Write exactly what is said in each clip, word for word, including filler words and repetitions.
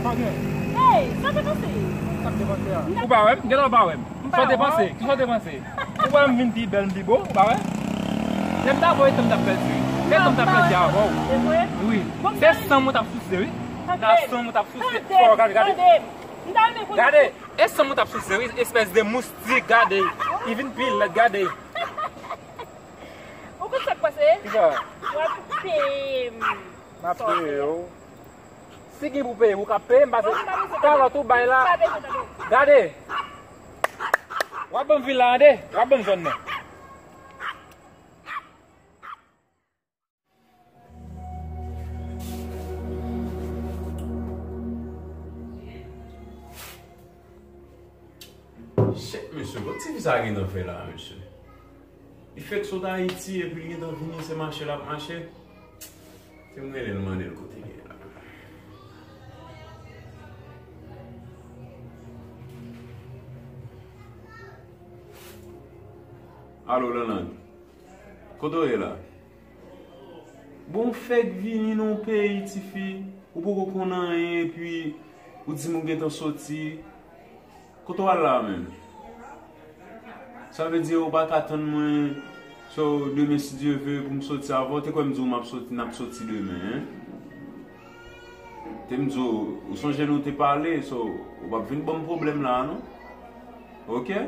Pa gen. Hey, sa te pase? Sa te pase a? Ou pa wè m? Genlè w pa wè m. Sa w te panse? Kisa w te panse? Ou wè m vin pi bèl, m pi bo? Ou pa wè? Lè m ta voye tan m t ap pèdi. Lè tan m t ap pèdi avè w. Wi. Se sanm ou t ap souse, wi. La sanm ou t ap souse. Fò, gade, gade. Gade. E sanm ou t ap souse, wi. Espès de moustik, gade. Li vin pi lèd, gade. Ou konn sa k pase? Kisa? W ap peye m. M ap peye w. Si gen pou peye, ou ka peye m, pase kalòt ou bay la. Gade. W ap ban m vil la, tande? W ap ban m zòn nan. Shit, mesye, kot tifi sa gentan fè la, mesye? Li fèk sot Ayiti epi li gentan vini, se mache l ap mache. Te m rele l mande l kote l ye la. Alo, Lanland. Kote w ye la? Bon, w fèk vini nan yon peyi, tifi, ou poko konn anyen, epi ou di m ou gentan soti. Kote w al la menm? Sa vle di ou pa ka tann mwen, so, demen, si Dye ve, pou m soti avè w? Te kwè m di w m ap soti, n ap soti demen, en? Te m di w, ou sonje nou te pale, so, ou p ap vin ban m pwoblèm la, non? Oke?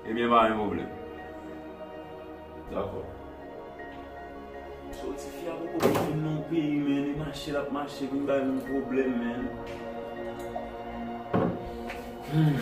Ebyen, pa gen pwoblèm. Dakò. So, tifi a poko vin nan peyi, men, li mache, l ap mache, vin bay moun pwoblèm, men. Hmm.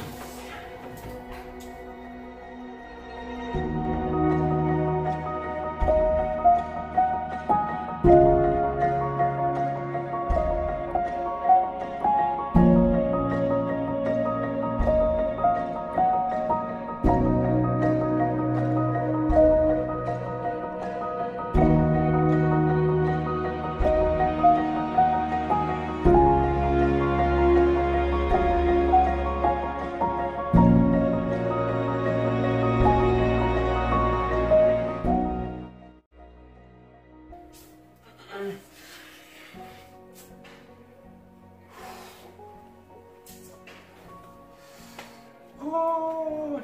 Oh!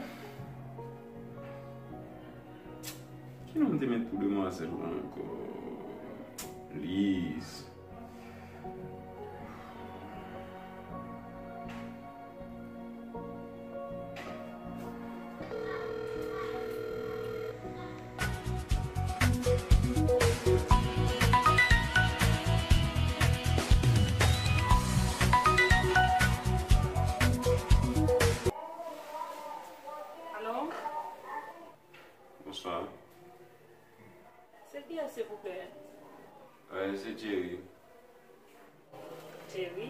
Ki non m te met pou demwazèl la ankò? Liz. Alo? Bonswa. Se kiyès, silvouplè? Euh, se Jerry. Jerry?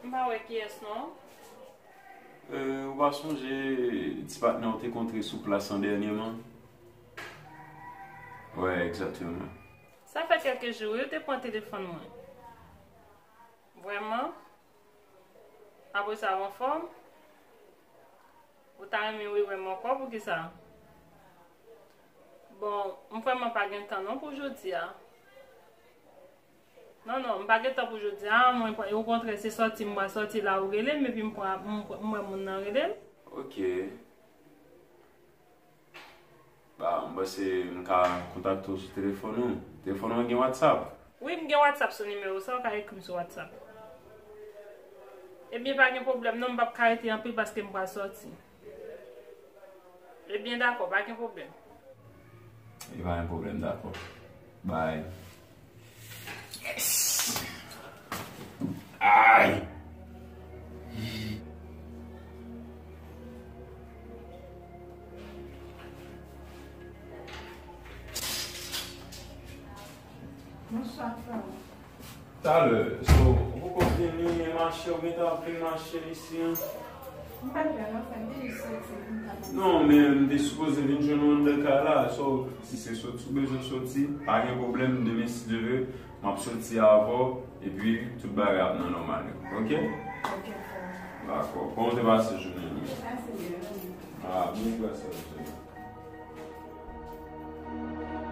M pa wè kiyès, non. Euh, ou pa sonje ti patnè w te kontre sou plas lan dènyèman? Wè, egzakteman. Sa fè kèk jou, wi, ou te pran telefòn mwen. Vrèman? Apre sa, ou anfòm? Ou ta renmen rewè m ankò, poukisa? Bon, m vrèman pa gen tan non pou jodi a. Non, non, m pa gen tan pou jodi a, mwen, okontrè, se sòti m pral sòti la, ou rele m, epi m pran, m, m wè moun nan rele m. Ok. Ba, m panse m ka kontakte w sou telefòn ou. Telefòn ou an gen WhatsApp? Wi, m gen WhatsApp sou nimewo sa, ou ka ekri m sou WhatsApp. Ebyen, pa gen pwoblèm non, m p ap ka rete anpil paske m pral sòti. Ebyen, dakò, pa gen pwoblèm. E pa gen pwoblèm, dakò. Bye. Yes! Ay! Bonswa, frè m. Talè, so, ou poko vini, e mache, ou gentan ap vin mache isi an? M pa t vle non, frè m, m te jis soti pou m ta pase. Non, men m te sipoze vin jwenn ou anndan kay la, so, si se soti ou bezwen soti, pa gen pwoblèm, demen, si Dye ve, m ap soti avè w, epi tout bagay ap nan nòmal yo, ok? Ok, frè m. Dakò. Kòman w te pase jounen an? Pase byen, wi. Ah, byen, gras a Dye. Bonswa.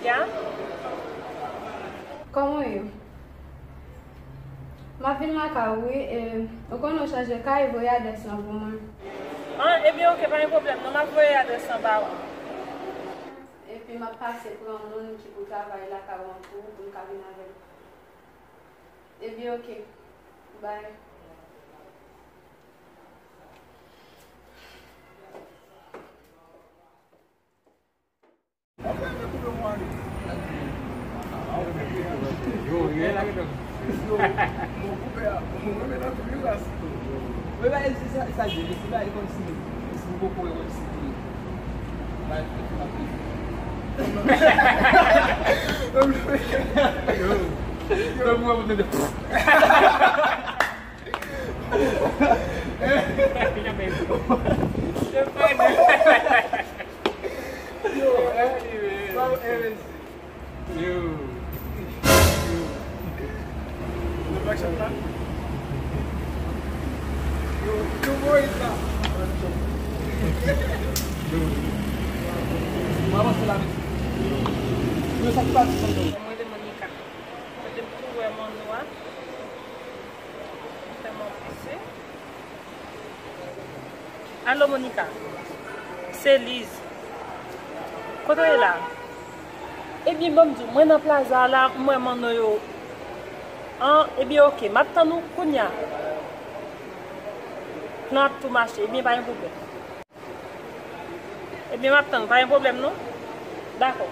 Ya? Kòman w ye? M ap vin lakay ou wi, e, ou konnen w chanje kay, voye adrès lan pou mwen. An, ebyen, oke, pa gen pwoblèm, non, m ap voye adrès lan ba ou. Epi m ap pase pran moun ki pou travay lakay ou an pou ou, pou m ka vin avè l. Ebyen, oke. Bay. Yo, eh, sa w envesti. Yo. Yo. Yo, yo, boy, sa. Yo. Mwen avanse la, mesye. Yo, sa ki pase, sa, yo? Mwen, de Monica. Kote m tou wè manno a. Fè m anpese. Alo, Monica. Se Liz. Kote w ye la? Ebyen, ban m di w, mwen nan plaza a la, m wè manno yo. An, ebyen, oke, m ap tann ou kounye a. Plan ap tou mache, ebyen, pa gen pwoblèm. Ebyen, m ap tann ou, pa gen pwoblèm, non? Dakò.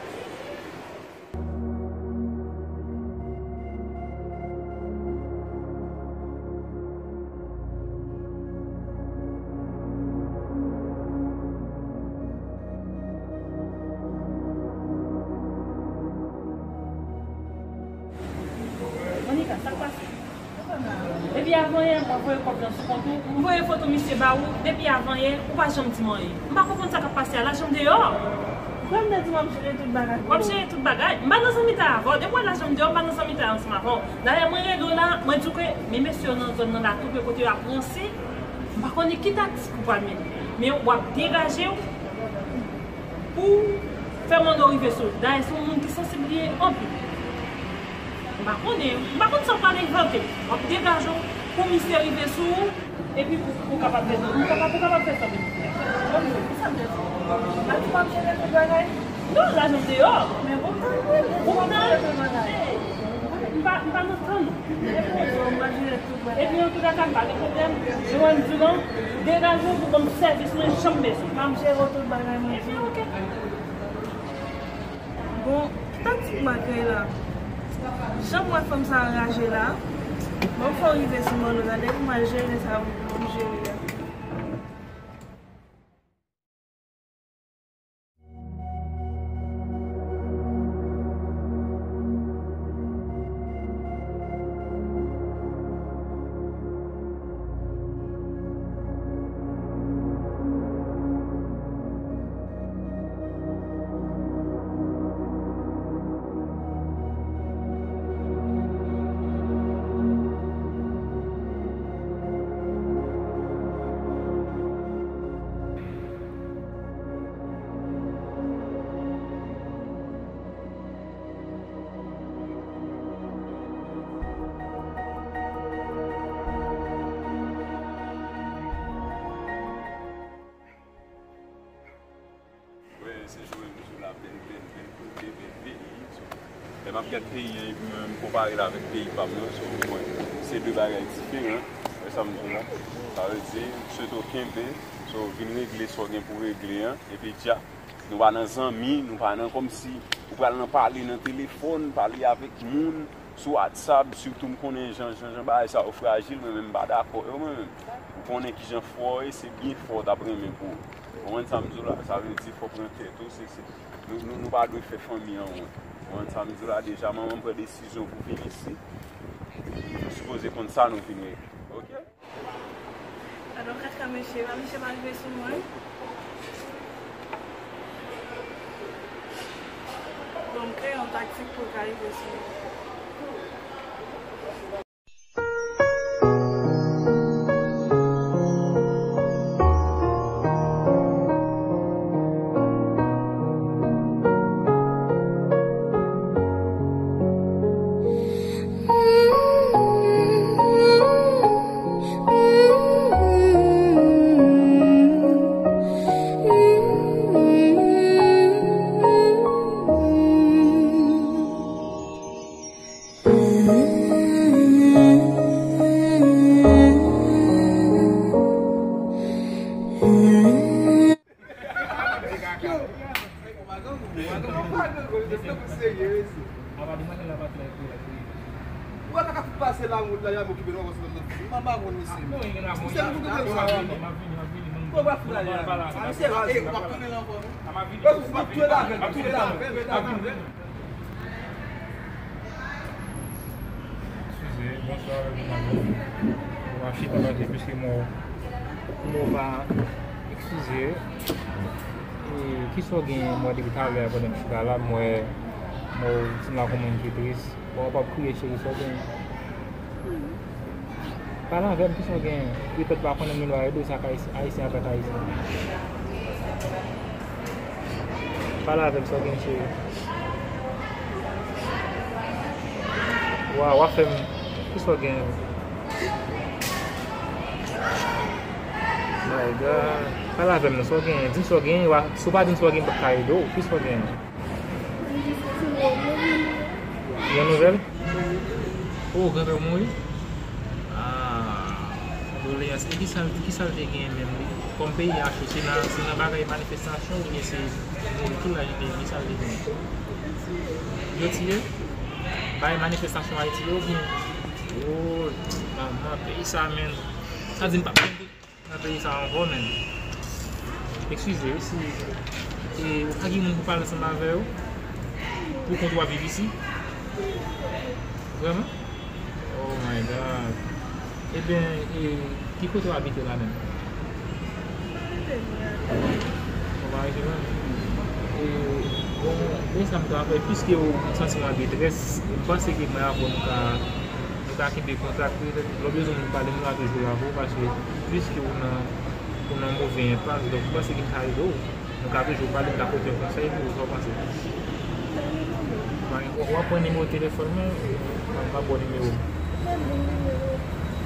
Monica, sa k pase? Depi avanyè, mwen voye kòb nan sou kont ou, m voye foto misye ba ou, depi avanyè, ou pa janm di m anyen. M pa konprann sa k ap pase a, lajan m deyò. Frè m te di m ap jere tout bagay pou ou. W ap jere tout bagay? M pa nan zanmitay avè w. Depi w wè lajan m deyò, m pa nan zanmitay ansanm avè w. Dayè, mwen rele w la, mwen di w ke men mesye yo nan zòn nan la tou pre kote y ap ranse. M pa konnen ki taktik ou pral mennen, men w ap degaje w pou fè manno rive sou ou. Dayè, se yon moun ki sansib li ye anpil. M pa konnen, m pa konn sa w pral envante. W ap degaje w pou misye rive sou ou, epi pou, pou w kapab fè, pou w kapab, pou w kapab fè sa pou misye. Bon, sa m te di? M pa di w ap jere tout bagay? Non, lajan m deyò. Men ou t ap jere tout bagay. M pa, m pa nan tan nou. Epi w di w ap jere tout bagay. Epi antoulèka, m pa gen pwoblèm. Joanne Durand, degaje w pou ban m sèvis mwen jan m bezwen. M ap jere w tout bagay, mwen di w. Epi, oke. Bon, taktik makèy la. Jan m wè fanm sa anraje la, ban m fè w rive sou manno la, depi m al jere sa pou m jere a. Wi, se Joel Michel la, bèl, bèl, bèl kote, bèl peyi. So, lè m ap gad peyi an, epi mwen menm konpare l avèk peyi pa m nan, so, pou mwen, se de bagay diferan. Wè sa m di w la? Sa vle di, m swete w kenbe, so, vin regle sa w gen pou w regle an, epi dja, nou pa nan zanmi, nou pa nan kòmsi, ou pral nan pale nan telefòn, pale avèk moun, sou WhatsApp, sitou m konnen jan, jan, jan bagay sa yo frajil, mwen menm m pa dakò yo, mwen menm. Ou konnen kijan fò w ye, se byen fò w t ap renmen pou ou. Ou konprann sa m di w la? Sa vle di, fò w pran tèt ou, se, se, nou, nou, nou pa dwe fè fanmi an wont. Ou konprann sa m di w la? Deja, manman m pran desizyon pou vin isit. Nou sipoze konn sa nou vin regle. Oke? Alò, kaka mesye, pa mesye pa rive sou mwen. Bon, m kreye yon taktik pou l ka rive sou mwen. Se la wout la, y a okipe nou, avanse nan. M pa konn, mesye. Misye, nou koute sa, w ap fouta la. Misye, w ap tounen la ankò, non? Ou ap tounen la ankò, tounen la ankò. Eskize, bonswa, avèk nou maten. Bon, m ap chita pase piske mò, mò pa, eskize. E, kisa w gen, mò, depi talè a pandan m chita la, m wè mò, w ti la kòman ki tris. Bon, w p ap kriye, cheri, sa w gen. Pale avè m, kisa w gen? Petèt pa konnen nou lwa edo sa k Ayisyen, Ayisyen avèk Ayisyen. Pale avè m, sa w gen, cheri? Wa, w ap fè m, kisa w gen? My God. Pale avè m, non, sa w gen? Di m sa w gen, wa, si w pa di m sa w gen, m p ap ka ede w. Kisa w gen? Yon nouvèl? Oh, granpè w mouri? Ah, kondoleyans. E kisa, kisa l te gen menm li? Kòm peyi a cho, se nan, se nan bagay manifestasyon oubyen se mouri tou la li te, kisa l te gen? Yo tiye? Bagay manifestasyon a tiye oubyen? Oh, manman, peyi sa menm. Sa di m pa Nan peyi sa ankò, menm. Eskize, wi, si, e, ou pa gen moun pou pale ansanm avè yo? Pou kont ou ap viv isi? Vrèman? Oh my God. Ebyen, e, ki kote w abite la menm? Ou pa rete lwen? E, bon, men sa m ta fè, piske ou santi w an detrès, m panse ke mwen avè w nou ka Nou ka kenbe kontak, lè w bezwen moun pale, nou ka toujou la pou ou, paske piske ou nan, ou nan move enpas, donk, m panse ke m ka ede w. Nou ka toujou pale, m ka pote yon konsèy pou ou, sa w panse? W ap pran nimewo telefòn mwen, m ap ba w nimewo.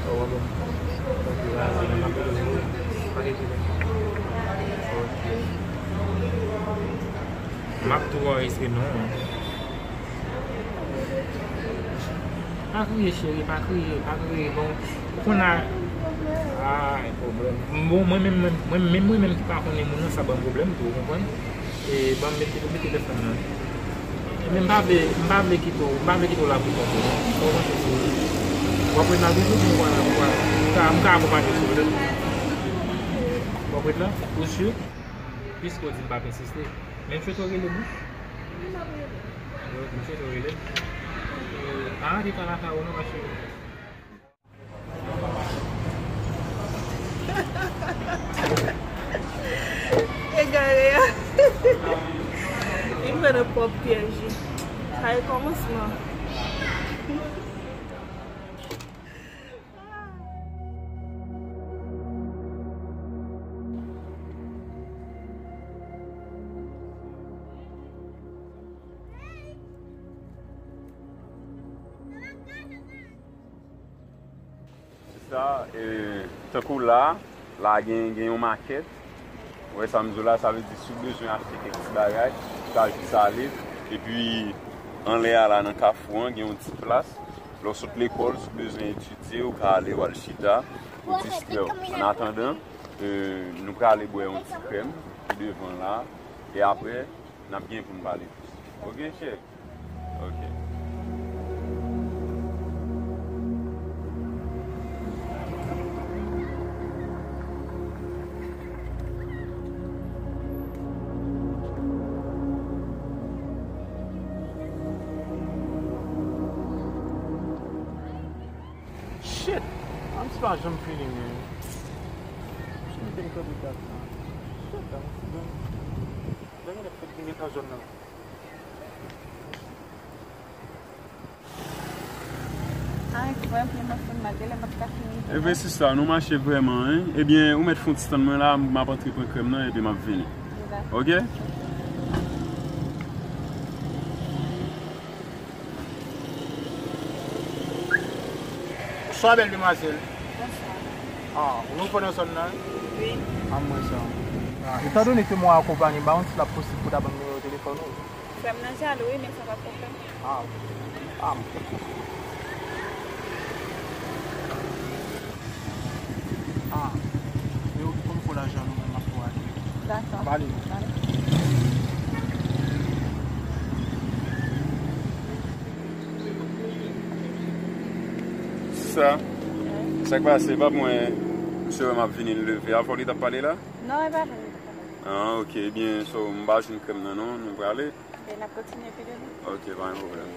Oh, w ap ban m. Ok, m ap pote nimewo. Ok. M ap tou anrejistre non an. Pa kriye, cheri, pa kriye, pa kriye. Bon, ou konn a, a, pwoblèm. Bon, mwen menm, mwen, mwen menm, mwen menm ki pa konnen moun nan, sa ban m pwoblèm tou, ou konprann? E ban m mete, mete telefòn nan. Men m pa vle, m pa vle kite w, m pa vle kite w la pou kont ou, non. Ou konprann? W ap ret la toujou, m ka, m ka, m ka akonpanye w, silvouplè. W ap ret la? Ou si? Piske w di m p ap ensiste. Men m swete w rele m, wi. Yo, m swete w rele m. E, pa antre pa lakay ou non, ma chérie. Egare a. Li pran nan pwòp pyèj li. Sa e kòmansman. Se sa, e, tankou la, la gen, gen yon makèt. Ou wè sa m di w la, sa vle di si w bezwen achte kèk ti bagay, ou ka jis ale. Epi, anlè a la, nan kafou an, gen yon ti plas. Lè w sot lekòl, si w bezwen etidye, ou ka ale, w al chita, ou distrè w. Annatandan, e, nou prale bwè yon ti krèm, pi devan la, e apre, n ap gen pou n pale plis. Oke, cheri? Oke. Shit! An ti pa janm fini, men. Shit, m te kanpe kat la. Shit, an ti bon. Lè gen lè fèt vin gen tan zòn nan. Ay, vrèman, m ap fè m mal, genlè m ap ka fini. Ebyen, sista, nou mache vrèman, en. Ebyen, ou mèt fè yon ti tann mwen la, m ap antre pran krèm nan, epi m ap vini. Dakò. Oke? Bonswa, bèl demwazèl. Bonswa. Ah, ou nouvo nan zòn nan? Wi. Ah, mwen sa. Ah, etandone ke mwen akonpanye, ba yon ti lap posib pou ta ban m nimewo telefòn ou? Frè m nan jalou, wi, men sa pa pwoblèm. Ah, ah, m konprann. Ah, yo, pou m fè lajan nou, men m ap fè w ale. Dakò. M ap ale. M ale. Sa, sa k pase, pa mwen, misye wè m ap vini, l leve. Avè w li t ap pale la? Non, e pa vre. Ah, ok, ebyen, so, m pa jwenn krèm nan, non, nou prale. Ebyen, n ap kontinye pi demen. Ok, pa gen pwoblèm.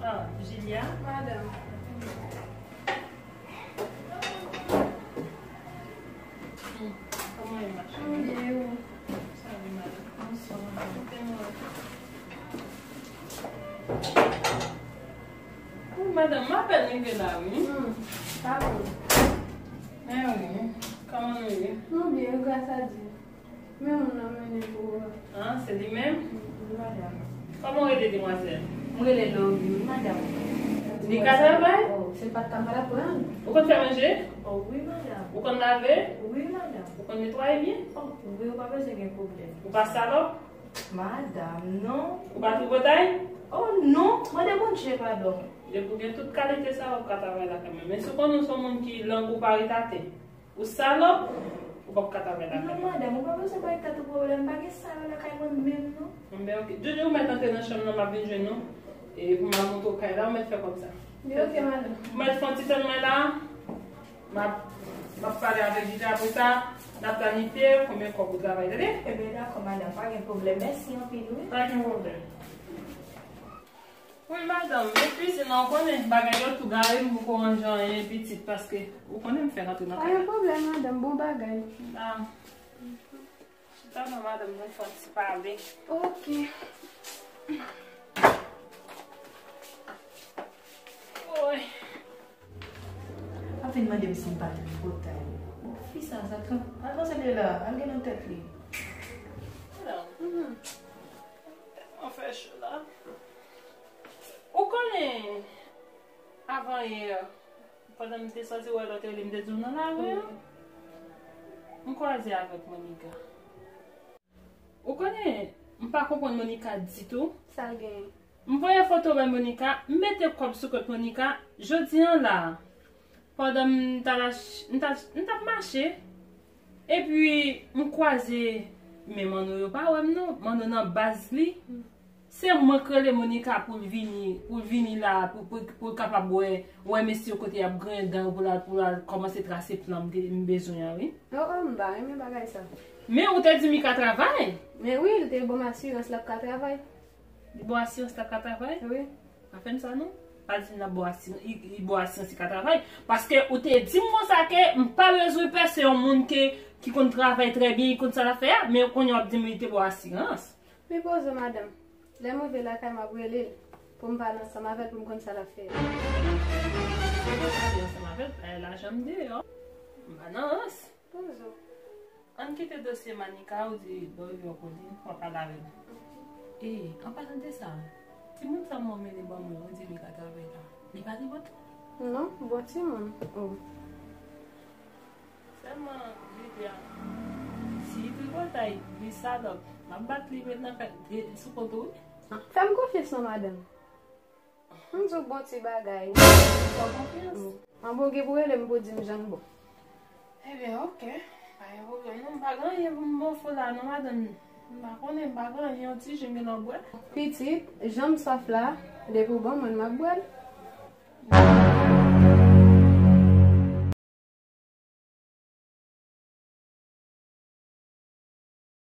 Ah, Julia. Madam. Hmm, kòman e mache? Mwen byen, e ou? Sa ale, madanm. Bonswa, madanm. Wi, madanm, m apèn rive la, wi. Hmm, pa bon. Men wi, kòman nou ye? Nou byen, gras a Dye. Men moun nan mennen pou ou a. Ah, se li menm? Wi, madanm. Kòman w rele, demwazèl? Mwen rele Lori, wi, madanm. Li ka travay? Oh, se pa t ka mal aprann. Ou konn fè manje? Oh, wi, madanm. Ou konn lave? Wi, madanm. Ou konn netwaye byen? Oh, wi, ou pa bezwen gen pwoblèm. Ou pa salòp? Madanm, non. Ou pa tripotay? Oh, non. Mande Bondye padon. Depi w gen tout kalite sa, w ap ka travay la kanmenm. Men si w konnen w se yon moun ki lang ou pa ret atè, ou salòp, ou p ap ka travay la kanmenm. Non, madanm, ou pa bezwen bay tèt ou pwoblèm. Pa gen sa yo lakay mwen menm, non. Enben, ok. Djoudjou, ou mèt antre nan chanm nan, m ap vin jwenn ou. E pou m al montre w kay la, ou mèt fè kòb sa. Li ok, madanm. Ou mèt fè yon ti tann mwen la. M ap, m ap pale avèk Djoudjou apre sa. N ap planifye konbyen kòb ou travay, tande? Enben, dakò, madanm. Pa gen pwoblèm. Mèsi anpil, wi. Pa gen pwoblèm. Wi, madanm, men kwizin nan, ou konnen, bagay yo tou gare, m poko ranje anyen pitit, paske ou konnen m fè rantre nan kay la. Pa gen pwoblèm, madanm, bon bagay. Ah. Chita non, madanm, nou fè yon ti pale. Ok. Woy. Ap vin mande m si m pa tripotay. Bon, fi sa, sa trip-, al panse de la, al gen nan tèt li. Madanm. Mhm. Tèlman fè cho la. Ou konnen, avan yè, pandan m te sòti wè lòt li, m te di w nan lari an, m kwaze avèk Monica. Ou konnen, m pa konprann Monica ditou. Sa l genyen? M voye foto bay Monica, m mete kòb sou kont Monica. Jodi an la, pandan m t al ach-, m t al, m t ap mache, epi m kwaze, men Manno yo pa wè m non. Manno nan baz li. Se mwen k rele Monica pou l vini, pou l vini la, pou, pou, pou l kapab wè, wè mesye yo kote y ap griyen dan yo, pou l al, pou l al kòmanse trase plan m te, m bezwen an, wi. Oh, oh, m pa renmen bagay sa. Men ou te di m li ka travay. Men wi, li te ban m asirans l ap ka travay. Li ba w asirans l ap ka travay? Wi. Pa fè m sa non. Pa di m l ap ba w asirans, li, li ba w asirans li ka travay. Paske ou te di m konsa ke m pa bezwen pè, se yon moun ke, ki konn travay trè byen, li konn sa l ap fè a, men kounye a w ap di m li te ba w asirans. Men poze w, madanm. Lè m rive lakay, m ap rele l pou m pale ansanm avè l, pou m konn sa l ap fè a. Pale ansanm avè l, bagay lajan m deyò. M pa nan rans. Poze w. Ann kite dosye Monica, ou di lè w rive w konnen, w ap pale avè l. E, an palan de sa, timoun sa mwen mennen ban mwen, ou di li ka travay la. Li pa tripotay? Non, bon timoun. Oh. Sèlman, Vivian, si li tripotay, li salòp, m ap bat li met nan kay, e, sou kont ou, wi. Fè m konfyans non, madanm. M di w bon ti bagay. Fè w konfyans. An bon, gen pou rele m pou di m jan l bon. Ebyen, ok. Pa gen pwoblèm non, m pa gen anyen pou m ofri w la non, madanm. M pa konnen, m pa gen anyen, yon ti ji m gen lè w bwè. Pitit, jan m swaf la, depi w ban mwen l, m ap bwè l.